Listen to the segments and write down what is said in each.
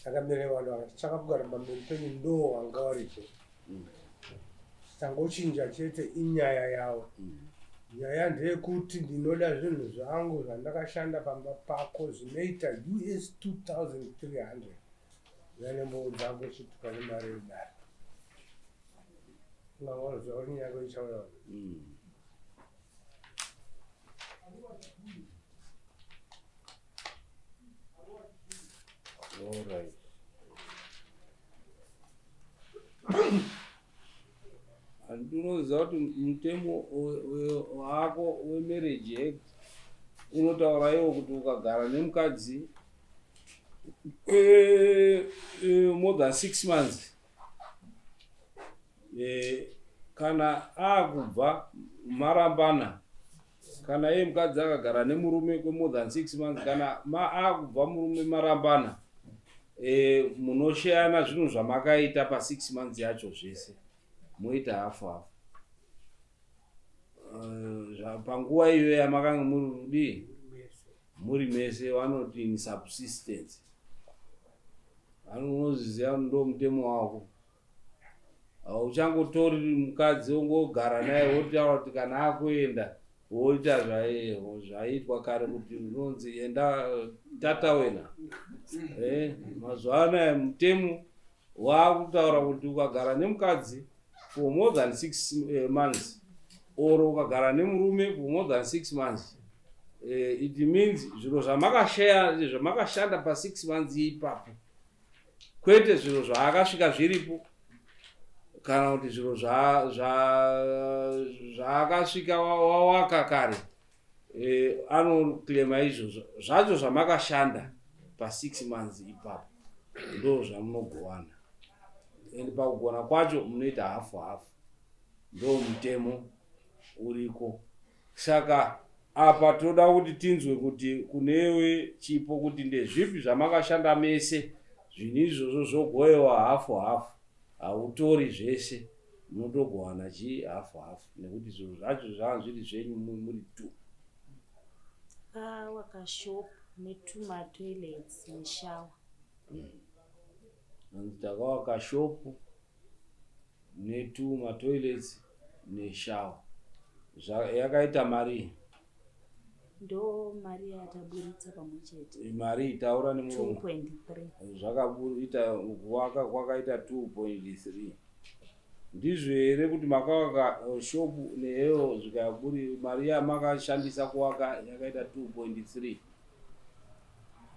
Takamira vanhu vakatitsvaka kugara pamberi penyu ndo wanga waripo. Changochinja chete inyaya yavo. Nyaya ndeyekuti ndinoda zvinhu zvangu zvandakashanda pamba pako zvinoita US 2300. Uya nembowo dzako chituka nemari yedare. Ungangoziva kuti nyaya yako ichauya. Alright. Unoziva kuti mutemo wako wemarriage act unotaura iwo kuti ukagara nemukadzi more than 6 months, kana akubva marambana, kana iye mukadzi akagara nemurume kwemore than 6 months, kana akubva murume marambana, munosheyana zvinhu zvamakaita pa6 months yacho zvese, moita hafu hafu. Panguva iyoyo yamakanga muri kudii, muri mese, vanoti in subsistence. Unozviziva, ndo mutemo wako. Hauchangotori mukadzi wongogara naye wotaura kuti kana akuenda woita zvaiitwa kare kuti unonzi enda tata wena. Mazuva anaya mutemo waakutaura kuti ukagara nemukadzi for more than 6 months or ukagara nemurume for more than 6 months, it means zviro zvamakashaya, zvamakashanda pa6 months ipapo, kwete zviro zvaakasvika zviripo kana kuti zviro zvaakasvika wawaka kare. Anoclaima izvozvo zvacho zvamakashanda pa6 months ipapo, ndo zvamunogowana, and pakugona kwacho munoita hafu hafu. Ndo mutemo uriko. Saka apa toda kuti tinzwe kuti kunewe Chipo kuti ndezvipi zvamakashanda mese. Zvinhu izvozvo zvogoyewa hafu hafu, hautori zvese, munotogowana chii, hafu hafu, nekuti zvinhu zvacho zvanga zviri zvenyu muri two. Takawaka shop netumatoilets neshower. Hanzi takawaka shop netu matoilets neshower. Yakaita mari? Ndo mari yataburitsa pamwe chete. Mari, taura nemuromo. 2.3. Zvakaita kuvaka kwakaita 2.3, ndizvo here, kuti makavaka shop neyo zvikaburi mari yamakashandisa kuvaka yakaita 2.3?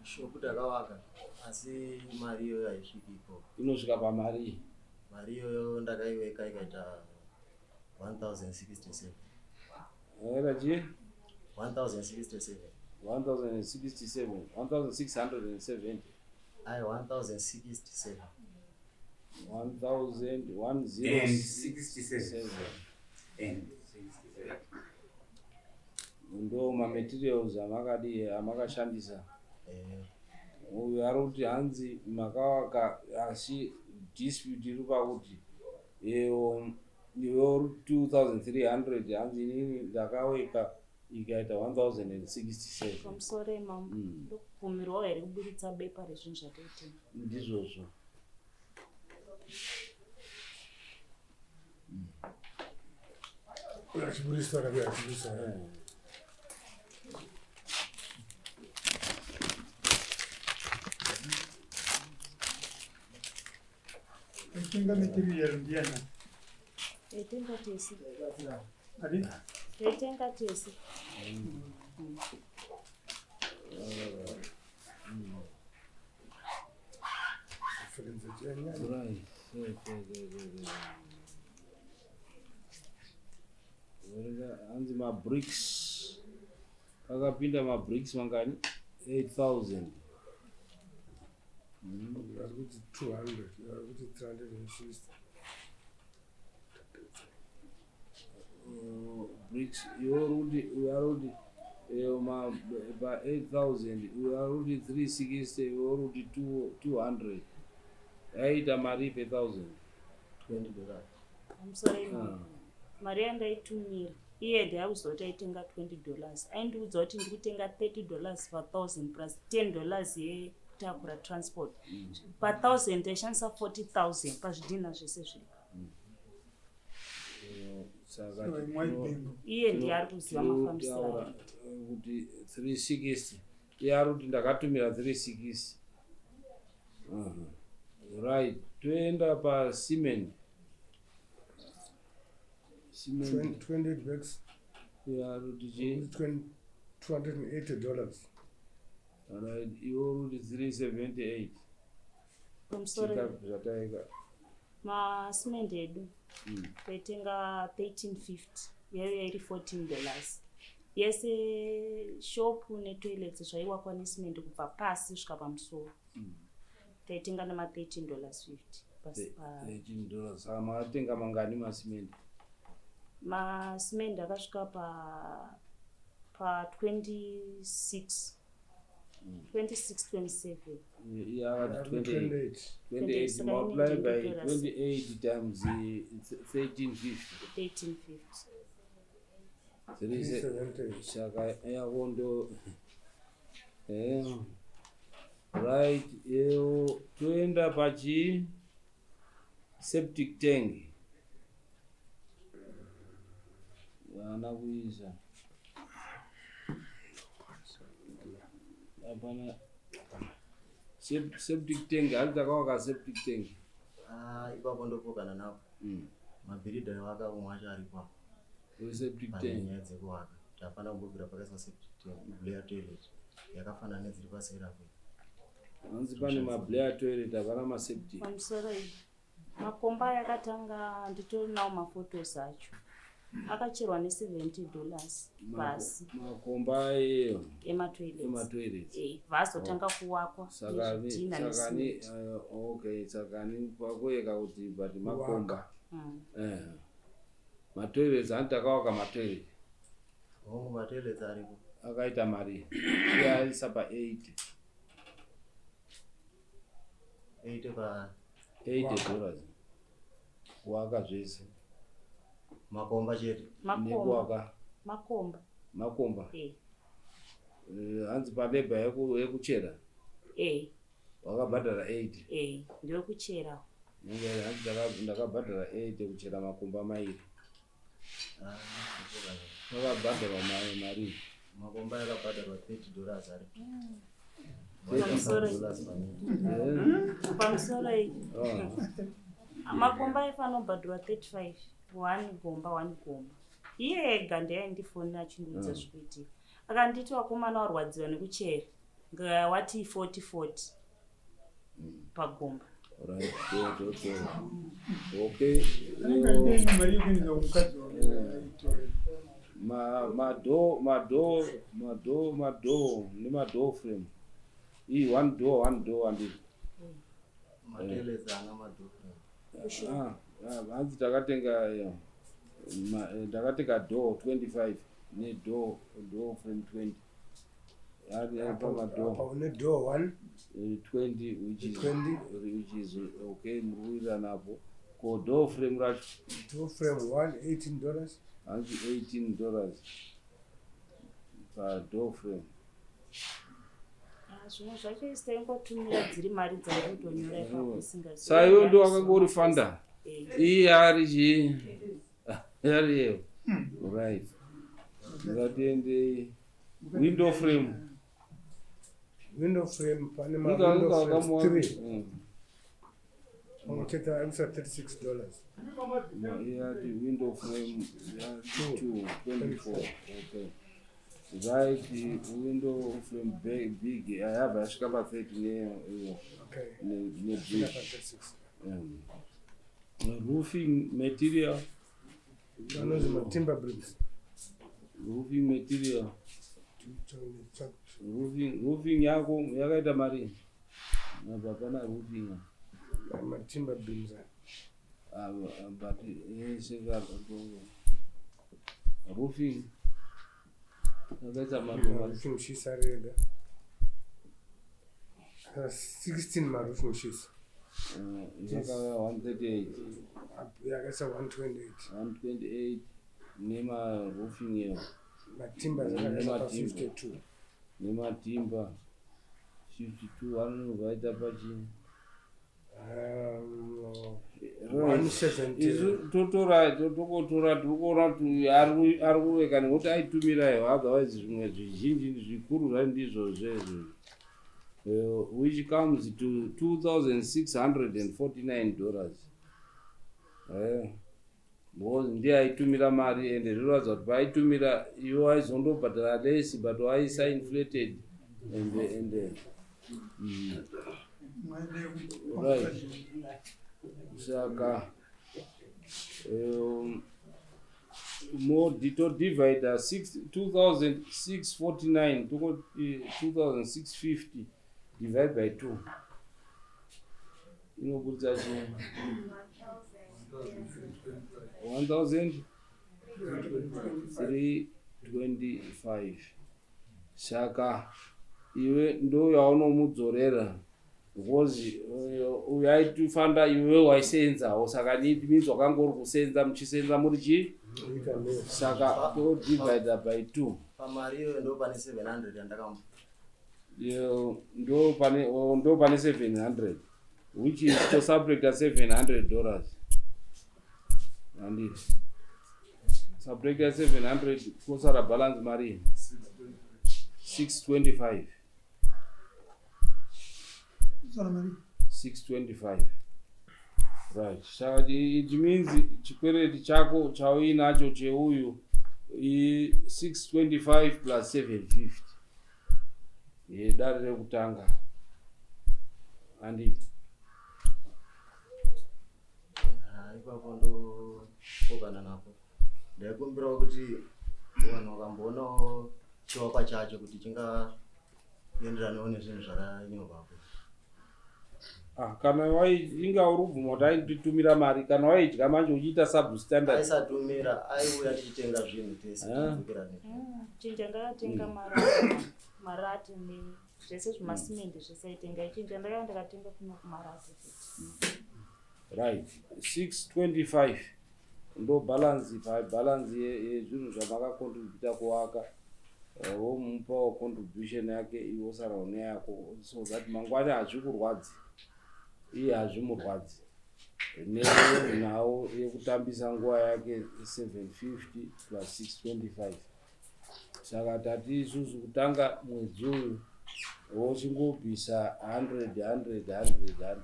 Shop takavaka, asi mari iyoyo haisviki ikoko. Inosvika pamari? Mari iyoyo ndakaiweka ikaita 1067. Yakaita chii? 1067. 1067, 1670? Ai, 1067. 1167. And 67. And 67. Ndo mamaterials amakadii, amakashandisa? Eh. Uyu ari kuti hanzi makavaka, asi dispute iri pakuti iwe uri 2300, hanzi inini ndakaweka ikaita 1067. Pamusoro imamo. Ndokubvumirwawo here kuburitsa bepa rezvinhu zvataitenga? Ndizvozvo. Achiburisa kana achiburisa. Aitenga material ndiani? Taitenga tese. Adi? Taitenga tese. Reference chenyanya. Right. Right. Hanzi mabricks, pakapinda mabricks mangani? 8000. Vari kuti 200, vari kuti 360. Bricks, iwe uri kuti, uyo ari kuti pa8000, uyo ari kuti 360, iwe uri kuti 200, yaita mari pe 1000? $20. Pamusoro imamo, mari yandaitumira iye ndeyakuzoti aitenga $20. Aindiudza kuti ndiri kutenga $30 pa1000 plus $10. yekutakura transport. Pa1000 taishandisa 40,000 pazvidhina zvese zviri. Saka So imwe ibhingo. Iye ndiye ari kuziva mafambisiro tinotaura ayo. kuti 360, iye ari kuti ndakatumira 360. Right, toenda pacement, cement. 28 bags. Iye ari kuti chii? $280. Right, iwe uri kuti 378. Pamusoro. Chika zvataika. Masimende edu taitenga 1350, yaive iri $14 yese. Shopu netoilets zvaiwakwa nesimende kubva pasi kusvika pamusoro. Taitenga nema $13.50 pasi pa $13. Saka makatenga mangani masimende? Masimende akasvika pa 26, 26, 27. Iye akati 28. 28. 28. Saka Multiply by inenge 28 times 1350. 1350. 378. Saka yako ndo right. Eo toenda pachi septic tank vana kuisa hapana. Septic tank hari takawaka septic tank. Ah, ipapo ndopokana napo. Mabhiridha evaka umwe acho aripo apo. Septic Pane tank. nyaya dzekuvaka, hapana kumbobvira pakaiswa septic tank, iblair toilet yakafanana nedziri paserapo. Hanzi pane mablair toilet, hapana maseptic. Pamusoro iyi makomba yakatanga, nditori nawo mafotos acho, akacherwa ne$70 pasi. Makomba eyo? Ematoilets. Ematoilets. Vazotanga kuwakwa Saka nezvidhina saka ni nesimende. Okay, saka ni pakueka kuti but makomba matoilets, hanti takawaka matoilet? Hongu, matoilets aripo. Akaita mari iye aisa pa80. 80 pa $80 kuwaka zvese. Makomba chete? Makomba. Nekuwaka. Makomba. Makomba. Eh. Hanzi palabor yekuchera wakabhadhara 80. Ndewekuchera. Nenge hanzi ndakabhadhara 80 kuchera makomba mairi. Ah, ndopokana. Wakabhadharwa mari? Makomba yakabhadharwa $30 ari Pamusoro. dollars pamita. Pamusoro iyi Ah. makomba aifanira kubhadharwa 35, one gomba, one gomba. Iye ega ndiaindifonera achindiudza zvikuitika, akanditi vakomana varwadziwa nekuchera, ngawati 40 40 pagomba. Right, to to to okay. Anenge aine mari yekuendesa kumukadzi wake aitora. Madoor, madoor, madoor, madoor nemadoor frame, iyi one door, one door, handiti? Matoilets ana madoor. Ah, ah, hanzi takatenga ndakatenga door 25 nedoor, door frame 20. Ari Apa pamadoor. une door 1. 20, which is 20. Which is okay, muri kuwirirana napo. Ko door frame racho? Door frame 1, $18. Hanzi $18 padoor frame. Ah, zvimwe zvacho isi taingotumira dziri mari dzandikutonyora ipapo isingazivi. Saka iwe ndo wakanga uri funder? Eh. Iye ari chii, ariyo. Right, ngatiendei window frame. Window frame, pane Inga- mawindow inga frames 3, pamwe chete arikuisa $36. Yati window frame ya 2 24. Okay, right, window frame big yabva yasvika pa30 ne Okay. nebig. Svika pa 36. Roofing material. Anonzi matimber bricks. Roofing material, roofing yako yakaita mari apa? Pana roofing. Matimber beams aya. Ah, but yese roofing yakaita mari? Maroofing sheets ari ega, 16 maroofing sheets. Yakauya 138. Yakaisa 128. 128 nemaroofing iyo. Matimber akaisa pa Nematimber. 52. Nematimber. 52 anovaita pachi 170. Isu totora, totokotora, tiri kuona kuti ari kuveka nekuti aitumira iwo, otherwise zvimwe zvizhinji zvikuru zvai ndizvo zvezvo, which comes to $2649, because ndiye aitumira mari, ende zvinoratidza kuti paaitumira iwo aizondobhadhara less, but waisa inflated and. Mwaende. Right. Saka todivida 2649, tongoti 2650 divide by 2 inobudisa chi 1325. Saka iwe ndo yaunomudzorera, because uyu aitofanda, iwe waisenzawo, saka it means wakanga uri kusenza, muchisenza muri chii. Ita mess. Saka todivida by 2. Pamari iyoyo ndo pane 700 yandakamupa. Yo, ndo pane, oh, ndo pane 700, which is tosubtracta $700, handiti? Subtracta 700, kosara balance mari 625. Sara mari. 625, right. Saka it means chikwereti chako chauinacho cheuyu i 625 plus 750 yedare rekutanga, handiti? Ah, ipapo ndopokana napo. Ndaikumbirawo kuti vanhu vakamboonawo chivakwa chacho kuti chingaenderanawo nezvinhu zvakanyorwapo. Ah, kana inga uri kubvuma kuti aititumira mari, kana waidya manje uchiita substandard. Aisatumira, aiuya tichitenga zvinhu tese. Ah. Tichidzokera nezvinhu. Chinja ndakatenga marati nezvese zvemasimendi zvese aitenga. Ichinja ndakanga ndakatenga kuno kumarati futi. Right, 625 ndo balance, pabalance yezvinhu zvamakacontributa kuvaka. Womupawo contribution yake, iwe osarawo neyako, so that mangwani hazvikurwadzi, iye hazvimurwadzi nenhau yekutambisa nguva yake. 750 plus 625. Saka tati isusu kutanga mwedzi uyu wochingobvisa 100 100 100 100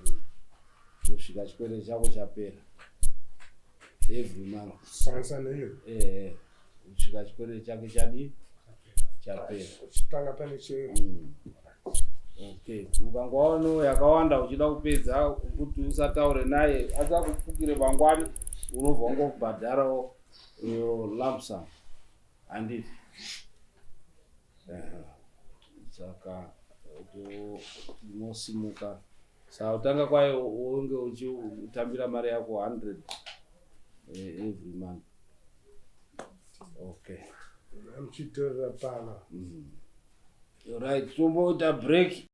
kusvika chikwereti chako chapera, every month. Sansa neyo. Ehe, kusvika chikwereti chake chadi chapera. Chitanga pane che Okay, ukangowaona yakawanda uchida kupedza kuti usataure naye, asakupfukire mangwani, unobva wangobhadharawo iyo lump sum, handiti? Ehe. Saka unosimuka, saka kutanga kwayo unge uchitambira mari yako 100 every month, okay? Muchitorera pano. Right, tomboita break.